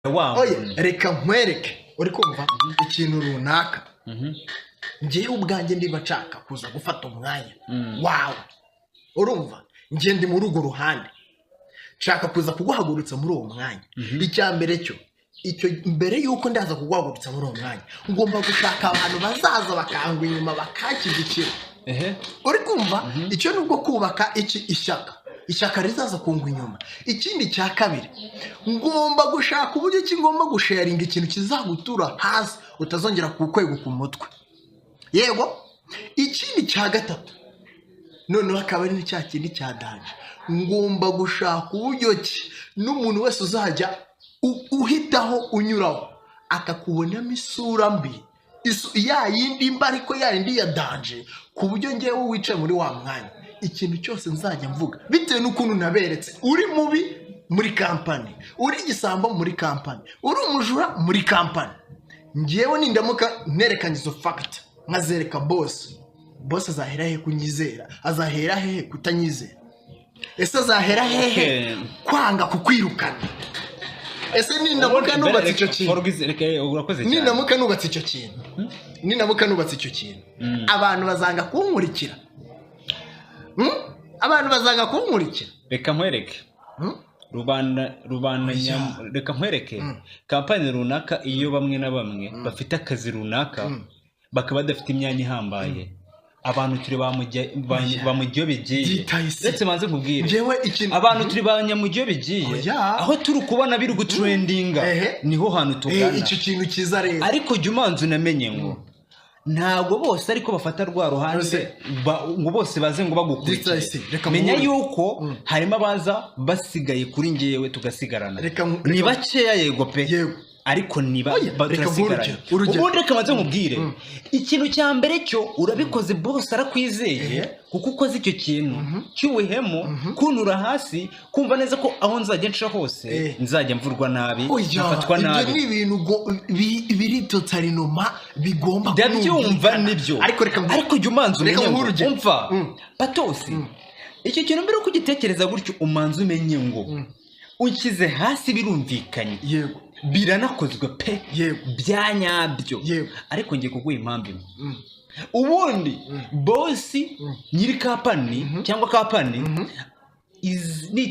Wa Oya, muntu. Reka nkwereke, uri kumva ikintu runaka. Njyewe ubwanjye ndiba nshaka kuza gufata umwanya wawe, urumva, njye ndi muri urwo ruhande, nshaka kuza kuguhagurutsa muri uwo mwanya. Icya mbere cyo, icyo mbere y'uko ndaza kuguhagurutsa muri uwo mwanya, ngomba gushaka abantu bazaza bakangwa inyuma, bakanshyigikira. Uri kumva, icyo ni ubwo kubaka iki ishyaka, ishyaka rizaza kungwa inyuma. Ikindi cya kabiri, ngomba gushaka uburyo ki ngomba gusharinga ikintu kizagutura hasi, utazongera kukweguka umutwe. Yego, ikindi cya gatatu noneho akaba ari cya kindi cya danger: ngomba gushaka uburyo ki n'umuntu wese uzajya uhitaho, unyuraho, akakubonamo isura mbi, ya yindi mba ariko ya yindi ya danger, ku buryo ngewe wicaye muri wa mwanya, ikintu cyose nzajya mvuga, bitewe n'ukuntu naberetse uri mubi muri kampani, uri igisambo muri kampani, uri umujura muri kampani, ngewe nindamuka nerekanye izo facts, nkazereka boss, boss azahera hehe kunyizera? Azahera hehe kutanyizera? Ese azahera hehe kwanga kukwirukana? Ese nindamuka nubatse icyo kintu, Reka, urakoze cyane. nindamuka nubatse icyo kintu, nindamuka nubatse icyo kintu, abantu bazanga kunkurikira? Abantu bazanga kunkurikira? Reka nkwereke. Rubanda Oya. Reka nkwereke. Kampani runaka, iyo bamwe na bamwe bafite akazi runaka, bakaba badafite imyanya ihambaye, abantu turi ba mujya iyo bigiye. Byitaye se. Ndetse manze nkubwire, Njyewe ikintu abantu turi ba nyamujya iyo bigiye. Oya. Aho turi kubona biri gutrendinga, niho hantu tugana. Icyo kintu cyiza rero. Ariko jya umanza unamenye ngo ntabwo bose ariko bafata rwa ruhande, ngo bose baze ngo bagukurikire. Distance, reka Menya muhure. yuko harimo abaza basigaye kuri ngewe, tugasigarana. Ni bakeya, yego pe, ariko niba Oya, reka nguhe turasigaranye. urugero, urugero. Ubundi reka maze nkubwire ikintu cya mbere cyo urabikoze, bose arakwizeye, kuko ukoze icyo kintu cy'ubuhemu, kuntura hasi, kumva neza ko aho nzajya nca hose nzajya mvurwa nabi, Oya, nkafatwa ibyo nabi. ni ibintu biri totalement bigomba Ndabyumva. kumvikana. Nibyo. Ariko reka Ariko jya umanza reka umenye nguhe ngo urugero. umva patosi, icyo kintu mbere yuko ugitekereza gutyo, umanza umenye ngo unshyize hasi, birumvikanye, biranakozwe pe, bya nyabyo. Ariko ngiye kuguha impamvu imwe. Ubundi boss, nyiri kampani cyangwa kampani ni